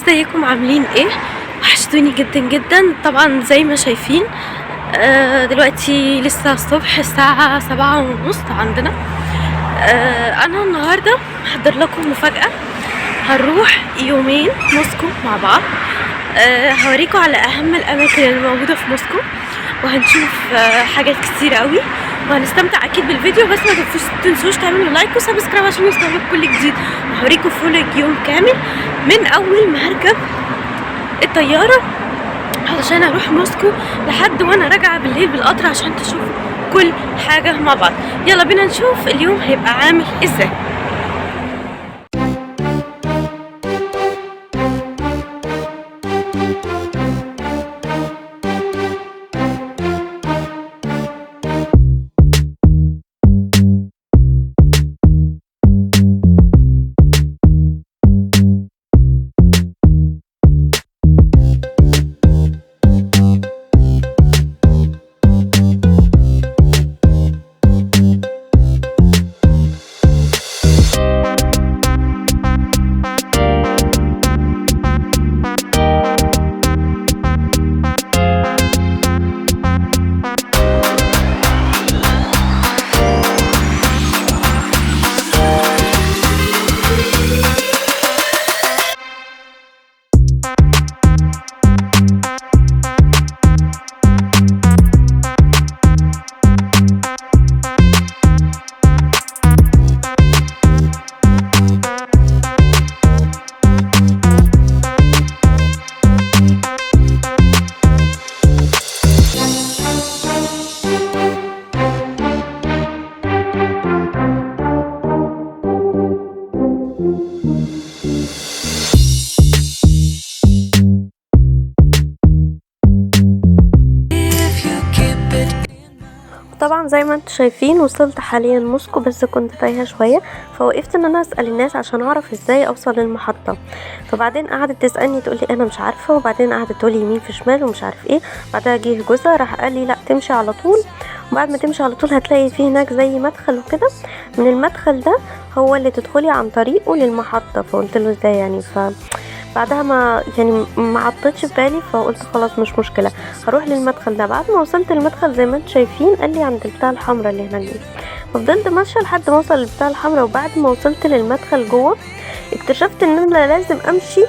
ازيكم عاملين ايه؟ وحشتوني جدا جدا. طبعا زي ما شايفين دلوقتي لسه الصبح الساعة 7:30 عندنا. انا النهاردة محضر لكم مفاجأة، هنروح يومين موسكو مع بعض. هوريكم على اهم الاماكن اللي موجودة في موسكو، وهنشوف حاجات كتير قوي، وهنستمتع اكيد بالفيديو. بس ما تنسوش تعملوا like و subscribe عشان يوصلكم كل جديد. وهوريكم vlog يوم كامل من اول ما هركب الطيارة علشان اروح موسكو لحد وانا راجعة بالليل بالقطر عشان تشوفوا كل حاجة مع بعض. يلا بينا نشوف اليوم هيبقى عامل ازاي. طبعا زي ما انتم شايفين وصلت حاليا موسكو، بس كنت تايهه شوية، فوقفت ان انا اسال الناس عشان اعرف ازاي اوصل للمحطه. فبعدين قعدت تسالني تقولي انا مش عارفه، وبعدين قعدت تقولي يمين في شمال ومش عارف ايه. بعدها جه جوزها راح قال لي لا تمشي على طول، وبعد ما تمشي على طول هتلاقي فيه هناك زي مدخل وكده، من المدخل ده هو اللي تدخلي عن طريقه للمحطه. فقلت له ازاي يعني؟ بعدها ما يعني ما عطيتش في بالي، فقلت خلاص مش مشكلة هروح للمدخل ده. بعد ما وصلت المدخل زي ما انتم شايفين قال لي عند البتاع الحمراء اللي هناك دي، ففضلت ماشية لحد ما اوصل للبتاع الحمراء. وبعد ما وصلت للمدخل جوه اكتشفت ان انا لازم امشي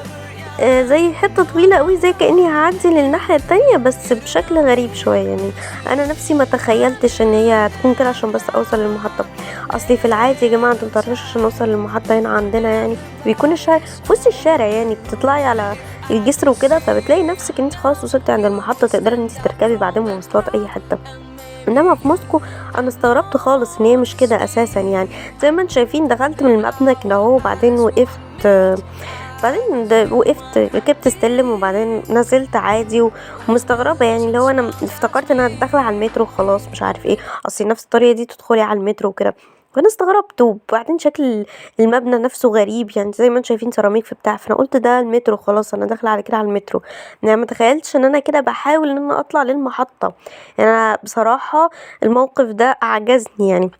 زي حتة طويلة قوي، زي كاني هعدي للناحيه التانية، بس بشكل غريب شوية. يعني انا نفسي ما تخيلتش ان هي هتكون كده عشان بس اوصل للمحطه. اصلي في العادي يا جماعة انتوا متعرفوش عشان نوصل للمحطه هنا عندنا، يعني بيكون الشارع في وسط الشارع، يعني بتطلعي على الجسر وكده، فبتلاقي نفسك ان انت خلاص وصلتي عند المحطة، تقدري ان انت تركبي بعدين مواصلات اي حتة. انما في موسكو انا استغربت خالص ان هي مش كده اساسا. يعني زي ما انتم شايفين دخلت من المبنى كده اهو، وبعدين وقفت، بعدين وقفت ركبت السلم، وبعدين نزلت عادي ومستغربه، يعني اللي هو انا افتكرت ان انا داخله على المترو خلاص مش عارف ايه، اصل نفس الطريقة دي تدخلي على المترو وكده، فانا استغربت. وبعدين شكل المبنى نفسه غريب، يعني زي ما انتم شايفين سيراميك في بتاع، فانا قلت ده المترو خلاص انا داخله على كده على المترو. يعني ما تخيلتش ان انا كده بحاول ان انا اطلع للمحطه. يعني انا بصراحة الموقف ده اعجزني، يعني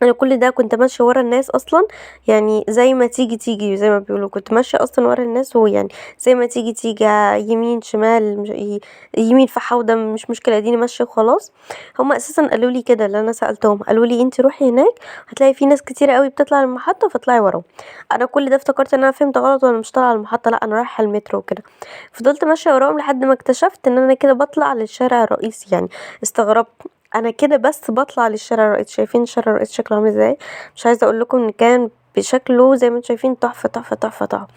انا كل ده كنت ماشية ورا الناس اصلا، يعني زي ما تيجي تيجي زي ما بيقولوا، كنت ماشية اصلا ورا الناس، ويعني زي ما تيجي تيجي يمين شمال يمين في حوضه مش مشكلة اديني ماشية وخلاص. هم اساسا قالوا لي كده، اللي انا سالتهم قالوا لي انت روحي هناك هتلاقي في ناس كتير قوي بتطلع المحطة فاطلعي وراهم. انا كل ده افتكرت ان انا فهمت غلط وانا مش طالعه المحطة، لا انا رايحة المترو وكده. فضلت ماشية وراهم لحد ما اكتشفت ان انا كده بطلع للشارع الرئيسي. يعني استغربت انا كده بس بطلع للشارع الرئيسي. شايفين الشارع الرئيسي شكله عامل ازاي؟ مش عايزه اقول لكم ان كان بشكله زي ما انتم شايفين تحفة تحفة تحفة تحفة.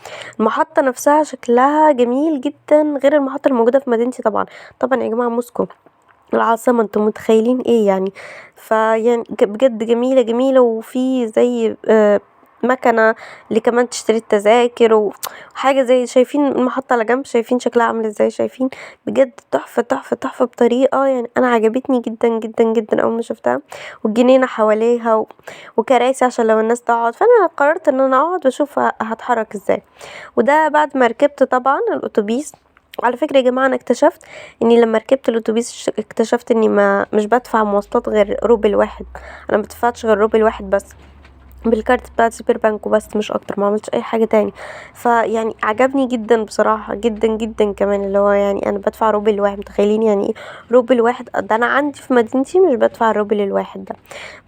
المحطة نفسها شكلها جميل جدا، غير المحطة الموجودة في مدينتي. طبعا طبعا يا جماعة موسكو العاصمة انتم متخيلين ايه يعني؟ فيعني بجد جميلة جميلة. وفي زي مكنه اللي كمان تشتري التذاكر وحاجه زي، شايفين المحطة على جنب، شايفين شكلها عامل ازاي، شايفين بجد تحفة تحفة تحفة بطريقة يعني انا عجبتني جدا جدا جدا اول ما شفتها. والجنينه حواليها وكراسي عشان لو الناس تقعد. فانا قررت ان انا اقعد واشوف هتحرك ازاي. وده بعد ما ركبت طبعا الاتوبيس. وعلى فكرة يا جماعة انا اكتشفت اني لما ركبت الاتوبيس اكتشفت اني ما مش بدفع مواصلات غير روبل واحد، انا ما بدفعتش غير روبل واحد بس. بالكارت بتاع سبير بانك وبس، مش اكتر، ما عملتش اي حاجة تاني. فيعني عجبني جدا بصراحة، جدا جدا كمان، اللي هو يعني انا بدفع روبل واحد، متخيلين يعني ايه روبل واحد؟ ده انا عندي في مدينتي مش بدفع الروبل الواحد ده،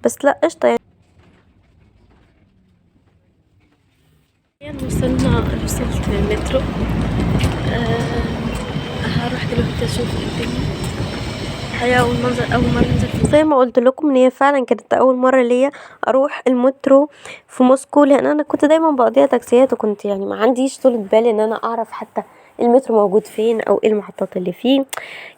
بس لا قشطه يعني. وصلت للمترو. هروح دلوقتي اشوف الدنيا. الحقيقة اول منظر، اول مرة انزل في زي ما قلت لكم ان هي فعلا كانت اول مرة ليا اروح المترو في موسكو، لان انا كنت دايما بقضيها تاكسيات، وكنت يعني ما عنديش طولة بال ان انا اعرف حتى المترو موجود فين او ايه المحطات اللي فيه،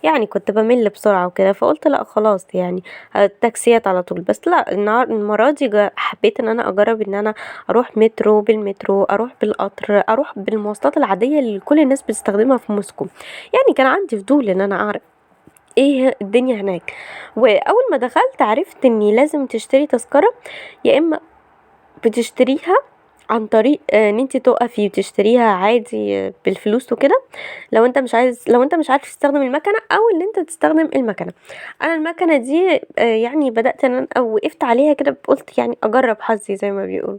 يعني كنت بمل بسرعة وكده، فقلت لا خلاص يعني التاكسيات على طول. بس لا المرة دي حبيت ان انا اجرب ان انا اروح مترو، بالمترو، اروح بالقطر، اروح بالمواصلات العادية اللي كل الناس بتستخدمها في موسكو. يعني كان عندي فضول ان انا اعرف ايه الدنيا هناك. واول ما دخلت عرفت اني لازم تشتري تذكره، يا اما بتشتريها عن طريق ان انت تقفي وتشتريها عادي بالفلوس وكده، لو انت مش عايز، لو انت مش عارف تستخدم المكنه، او ان انت تستخدم المكنه. انا المكنه دي يعني بدات ان انا او وقفت عليها كده، قلت يعني اجرب حظي زي ما بيقولوا،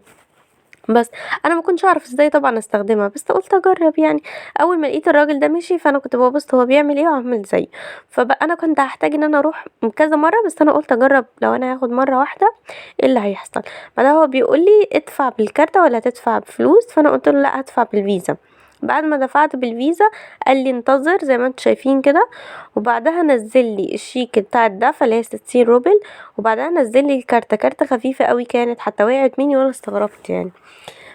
بس انا ما كنتش اعرف ازاي طبعا استخدمها، بس قلت اجرب يعني. اول ما لقيت الراجل ده مشي، فانا كنت ببص هو بيعمل ايه وعامل زيه، فبقى انا كنت هحتاج ان انا اروح كذا مرة، بس انا قلت اجرب لو انا هاخد مرة واحدة ايه اللي هيحصل. بعدها هو بيقول لي ادفع بالكارت ولا تدفع بفلوس، فانا قلت له لا هدفع بالفيزا. بعد ما دفعت بالفيزا قال لي انتظر زي ما انتم شايفين كده، وبعدها نزل لي الشيك بتاع الدفع اللي هي 60 روبل، وبعدها نزل لي الكارتة، كارتة خفيفة قوي كانت، حتى وقعت مني وانا استغربت يعني.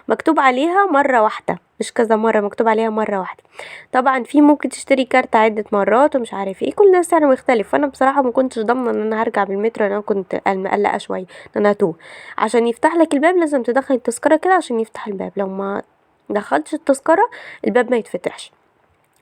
مكتوب عليها مرة واحدة مش كذا مرة، مكتوب عليها مرة واحدة. طبعا في ممكن تشتري كارت عدة مرات ومش عارف ايه، كل ده سعر مختلف. فانا بصراحة ما كنتش ضامنة ان انا هرجع بالمترو، انا كنت مقلقة شوية ان انا هتوه. عشان يفتح لك الباب لازم تدخل التذكرة كده عشان يفتح الباب، لو ما دخلتش التذكرة الباب ما يتفتحش.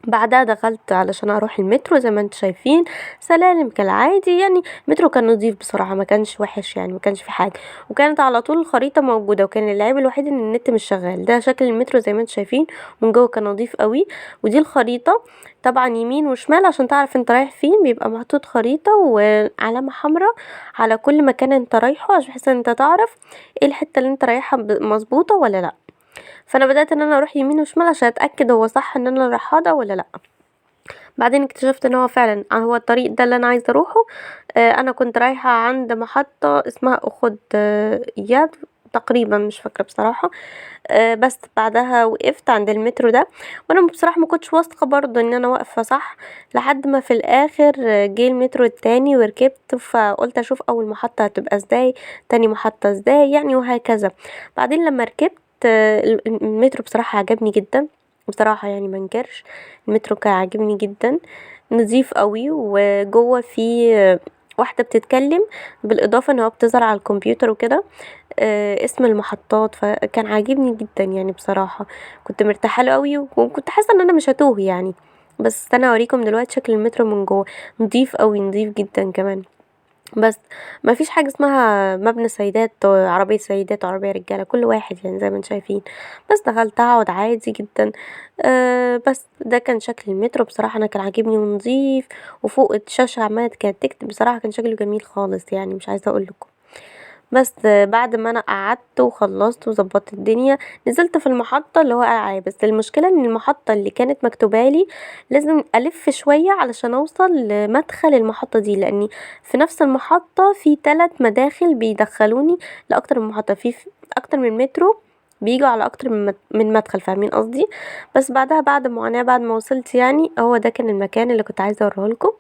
بعدها دخلت علشان اروح المترو زي ما انتم شايفين، سلالم كالعادي يعني. المترو كان نظيف بصراحة، ما كانش وحش يعني، ما كانش في حاجة، وكانت على طول الخريطة موجودة، وكان العيب الوحيد ان النت مش شغال. ده شكل المترو زي ما انتم شايفين من جوه، كان نظيف قوي. ودي الخريطة طبعا يمين وشمال عشان تعرف انت رايح فين، بيبقى محطوط خريطة وعلامة حمراء على كل مكان انت رايحة، عشان بحيث ان انت تعرف ايه الحتة اللي انت رايحها مظبوطة ولا لا. فانا بدات ان انا اروح يمين وشمال عشان اتاكد هو صح ان انا رايحة ده ولا لا. بعدين اكتشفت ان هو فعلا هو الطريق ده اللي انا عايزه اروحه. انا كنت رايحة عند محطة اسمها اخد ياد تقريبا، مش فاكره بصراحة. بس بعدها وقفت عند المترو ده، وانا بصراحة ما كنتش واثقة برضو ان انا واقفة صح، لحد ما في الاخر جه المترو التاني وركبت. فقلت اشوف اول محطة هتبقى ازاي، تاني محطة ازاي يعني، وهكذا. بعدين لما ركبت المترو بصراحة عجبني جدا بصراحة، يعني ما انكرش المترو كان عاجبني جدا، نظيف قوي، وجوه في واحدة بتتكلم، بالاضافة ان هو بتظهر على الكمبيوتر وكده، اسم المحطات. فكان عاجبني جدا يعني بصراحة، كنت مرتاحة له قوي، وكنت حاسه ان انا مش هتوه يعني. بس انا اوريكم دلوقتي شكل المترو من جوه، نظيف قوي، نظيف جدا كمان. بس ما فيش حاجة اسمها مبنى سيدات وعربية سيدات وعربية رجالة، كل واحد يعني زي ما انتم شايفين. بس دخلت اقعد عادي جدا. بس ده كان شكل المترو بصراحة انا كان عاجبني ونظيف، وفوق الشاشة عمالة كانت تكتب، بصراحة كان شكله جميل خالص يعني، مش عايزة اقول لكم. بس بعد ما انا قعدت وخلصت وظبطت الدنيا، نزلت في المحطة اللي هو قال عليها. بس المشكلة ان المحطة اللي كانت مكتوبة لي لازم الف شوية علشان اوصل لمدخل المحطة دي، لاني في نفس المحطة في 3 مداخل بيدخلوني لاكتر من محطة، في اكتر من مترو بيجوا على اكتر من مدخل، فاهمين قصدي؟ بس بعدها بعد معاناة، بعد ما وصلت يعني، هو ده كان المكان اللي كنت عايزة اوريه لكم،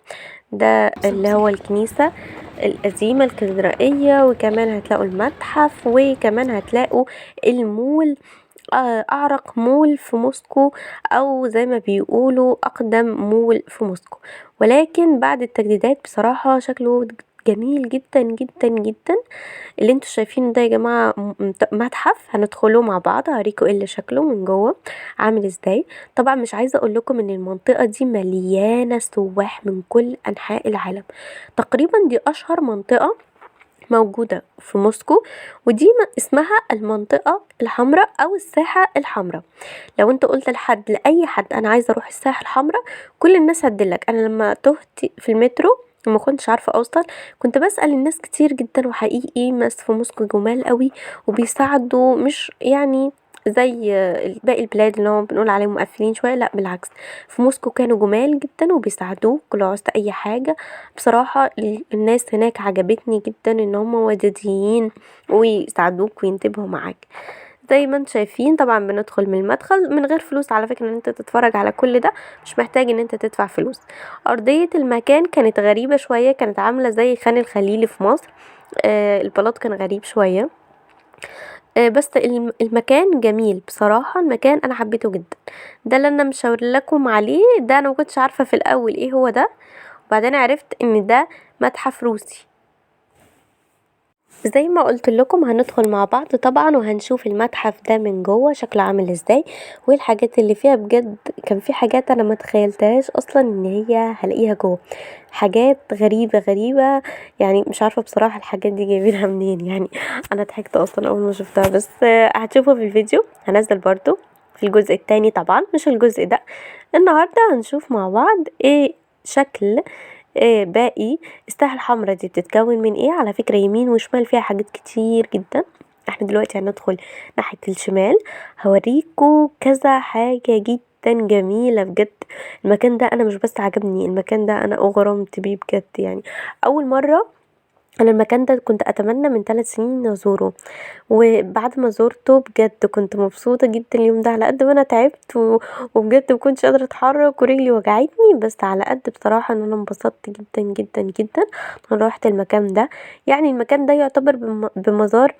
ده اللي هو الكنيسة القديمة الكاتدرائية، وكمان هتلاقوا المتحف، وكمان هتلاقوا المول، أعرق مول في موسكو، أو زي ما بيقولوا أقدم مول في موسكو، ولكن بعد التجديدات بصراحة شكله جميل جدا جدا جدا. اللي انتوا شايفينه ده يا جماعة متحف هندخله مع بعض، هوريكم ايه اللي شكله من جوه عامل ازاي. طبعا مش عايزة اقول لكم ان المنطقة دي مليانة سواح من كل انحاء العالم، تقريبا دي اشهر منطقة موجودة في موسكو، ودي اسمها المنطقة الحمراء او الساحة الحمراء. لو انت قلت لأي حد انا عايزة اروح الساحة الحمراء، كل الناس هتدلك. انا لما تهت في المترو وما كنتش عارفه اوصل. كنت بسأل الناس كتير جدا، وحقيقي ناس في موسكو جمال قوي وبيساعدوا، مش يعني زي باقي البلاد اللي هو بنقول عليهم مقفلين شوية، لا بالعكس، في موسكو كانوا جمال جدا وبيساعدوك لو عوزت اي حاجة. بصراحة الناس هناك عجبتني جدا، ان هم ودوديين ويساعدوك وينتبهوا معاك. زي ما انتم شايفين طبعا بندخل من المدخل من غير فلوس، على فكرة ان انت تتفرج على كل ده مش محتاج ان انت تدفع فلوس. ارضية المكان كانت غريبة شوية، كانت عامله زي خان الخليلي في مصر، البلاط كان غريب شوية، بس المكان جميل بصراحة، المكان انا حبيته جدا. ده اللي انا مشاور لكم عليه ده، انا ما كنتش عارفه في الاول ايه هو ده، وبعدين عرفت ان ده متحف روسي. زي ما قلت لكم هندخل مع بعض طبعا وهنشوف المتحف ده من جوه شكله عامل ازاي وايه الحاجات اللي فيها. بجد كان في حاجات انا ما تخيلتهاش اصلا ان هي هلاقيها جوه، حاجات غريبة غريبة، يعني مش عارفه بصراحة الحاجات دي جايبينها منين، يعني انا ضحكت اصلا اول ما شفتها، بس هتشوفوا في الفيديو، هنزل برضو في الجزء الثاني طبعا مش الجزء ده. النهارده هنشوف مع بعض ايه شكل إيه باقي الساحة الحمراء دي بتتكون من ايه. على فكرة يمين وشمال فيها حاجات كتير جدا، احنا دلوقتي هندخل ناحية الشمال، هوريكم كذا حاجة جدا جميلة بجد. المكان ده انا مش بس عجبني، المكان ده انا اغرمت بيه بجد. يعني اول مرة انا المكان ده كنت اتمنى من 3 سنين ازوره، وبعد ما زورته بجد كنت مبسوطة جدا اليوم ده، على قد ما انا تعبت وبجد ما كنتش قادرة اتحرك ورجلي وجعتني، بس على قد بصراحة ان انا انبسطت جدا جدا جدا انا روحت المكان ده. يعني المكان ده يعتبر بمزار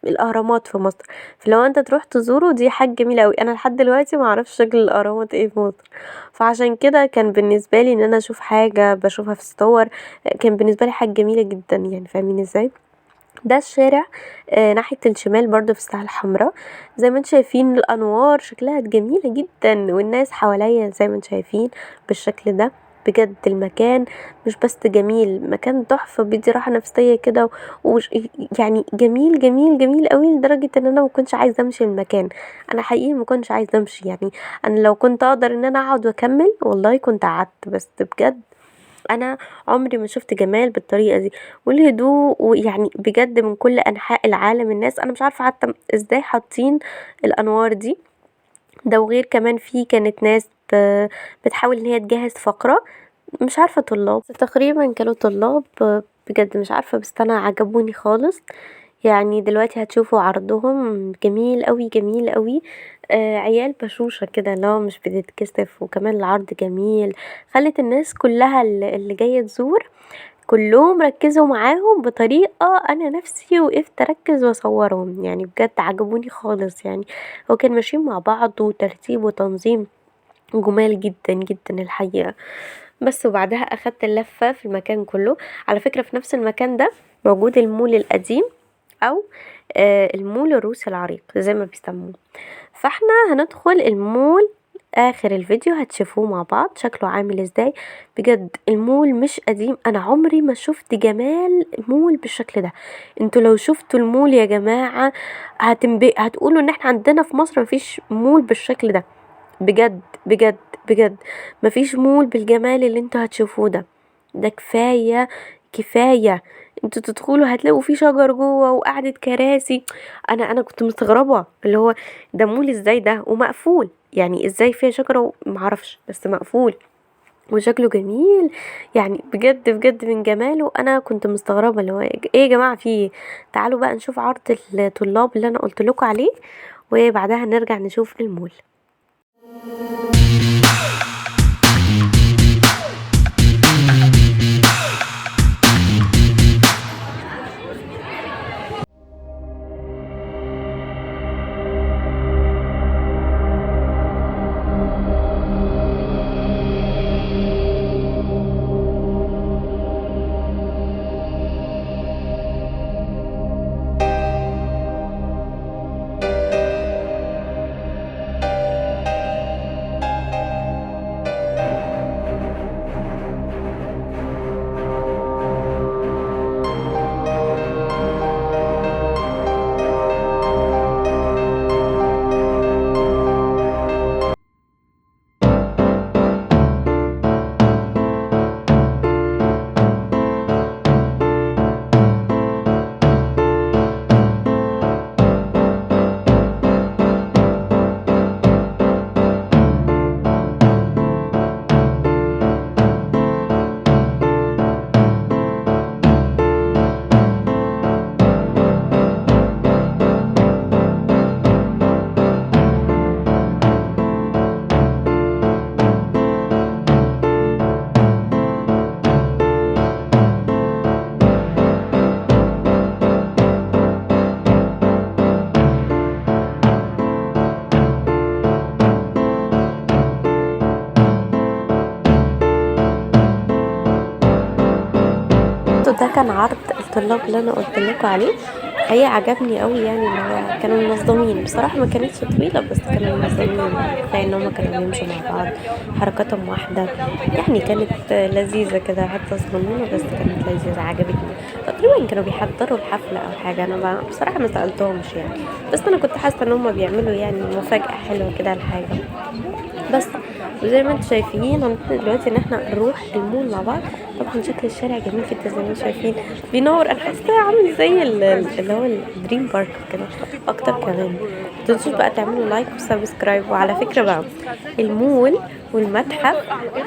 الاهرامات في مصر، فلو انت تروح تزوره دي حاجة جميلة قوي. انا لحد دلوقتي ما اعرفش شكل الاهرامات ايه في مصر، فعشان كده كان بالنسبة لي ان انا اشوف حاجة بشوفها في الصور كان بالنسبة لي حاجة جميلة جدا، يعني فاهمين ازاي. ده الشارع ناحية الشمال برضو في الساحة الحمراء، زي ما انتم شايفين الانوار شكلها جميلة جدا، والناس حواليا زي ما انتم شايفين بالشكل ده. بجد المكان مش بس جميل، مكان تحفة، بيدي راحة نفسية كده، يعني جميل جميل جميل قوي، لدرجة ان انا ما كنتش عايزه امشي من المكان. انا حقيقي ما كنتش عايزه امشي، يعني انا لو كنت اقدر ان انا اقعد واكمل والله كنت قعدت، بس بجد انا عمري ما شفت جمال بالطريقة دي والهدوء، ويعني بجد من كل انحاء العالم الناس، انا مش عارفه حتى ازاي حاطين الانوار دي. ده وغير كمان في كانت ناس بتحاول ان هي تجهز فقره، مش عارفه طلاب تقريبا كانوا طلاب بجد مش عارفه، بس انا عجبوني خالص. يعني دلوقتي هتشوفوا عرضهم جميل قوي جميل قوي، عيال بشوشه كده اللي هو مش بتتكسف، وكمان العرض جميل، خلت الناس كلها اللي جاية تزور كلهم ركزوا معاهم بطريقة انا نفسي وقفت اركز واصورهم، يعني بجد عجبوني خالص. يعني هو كان ماشيين مع بعض وترتيب وتنظيم جمال جدا جدا الحقيقة. بس وبعدها اخدت اللفة في المكان كله. على فكرة في نفس المكان ده موجود المول القديم او المول الروسي العريق زي ما بيسموه، فاحنا هندخل المول اخر الفيديو هتشوفوه مع بعض شكله عامل ازاي. بجد المول مش قديم، انا عمري ما شفت جمال مول بالشكل ده. انتوا لو شفتوا المول يا جماعة هتقولوا ان احنا عندنا في مصر مفيش مول بالشكل ده، بجد بجد بجد مفيش مول بالجمال اللي انتوا هتشوفوه ده. ده كفاية كفاية انتوا تدخلوا هتلاقوا فيه شجر جوه وقعده كراسي. انا كنت مستغربه اللي هو ده مول ازاي ده ومقفول، يعني ازاي فيها شجرة ومعرفش، بس مقفول وشكله جميل، يعني بجد بجد من جماله انا كنت مستغربه اللي هو ايه يا جماعة في ايه. تعالوا بقى نشوف عرض الطلاب اللي انا قلت لكم عليه، وبعدها نرجع نشوف المول. ده كان عرض الطلاب اللي انا قلت لكم عليه. حقيقة عجبني قوي، يعني اللي هو كانوا منظمين بصراحة، ما كانتش طويلة بس كانوا منظمين، يعني كفاية ان هما كانوا بيمشوا مع بعض، حركاتهم واحدة، يعني كانت لذيذة كده، حتى صغنونة بس كانت لذيذة عجبتني. تقريبا كانوا بيحضروا الحفلة او حاجة، انا بصراحة ما سألتهمش يعني، بس انا كنت حاسة ان هما بيعملوا يعني مفاجأة حلوة كده الحاجة بس. وزي ما انتم شايفين هنبتدي دلوقتي ان احنا نروح المول مع بعض. طبعا شكل الشارع جميل جدا زي ما انتم شايفين، بينور، انا حاسه عامل زي اللي هو ال Dream Park كده اكتر كمان. متنسوش بقى تعملوا like و subscribe. وعلى فكرة بقى المول والمتحف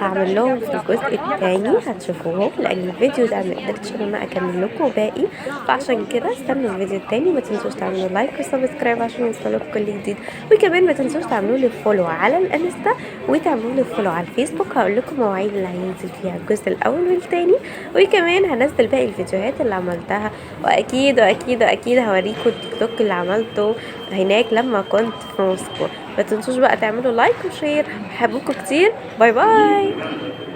هعمل لهم في الجزء الثاني، هتشوفوهم، لان الفيديو ده ما قدرتش ان انا اكمل لكم باقي، فعشان كده استنوا الفيديو الثاني. ما تنسوش تعملوا like و subscribe عشان يوصلكم كل جديد، وكمان ما تنسوش تعملوا لي follow على الانستا وتعملوا لي follow على الفيسبوك. هقول لكم مواعيد اللي هينزل فيها الجزء الاول والثاني، وكمان هنزل باقي الفيديوهات اللي عملتها، واكيد واكيد واكيد هوريكم التيك توك اللي عملته هناك لما كنت في موسكو. ما تنسوش بقى تعملوا like و share. بحبكم كتير، bye bye.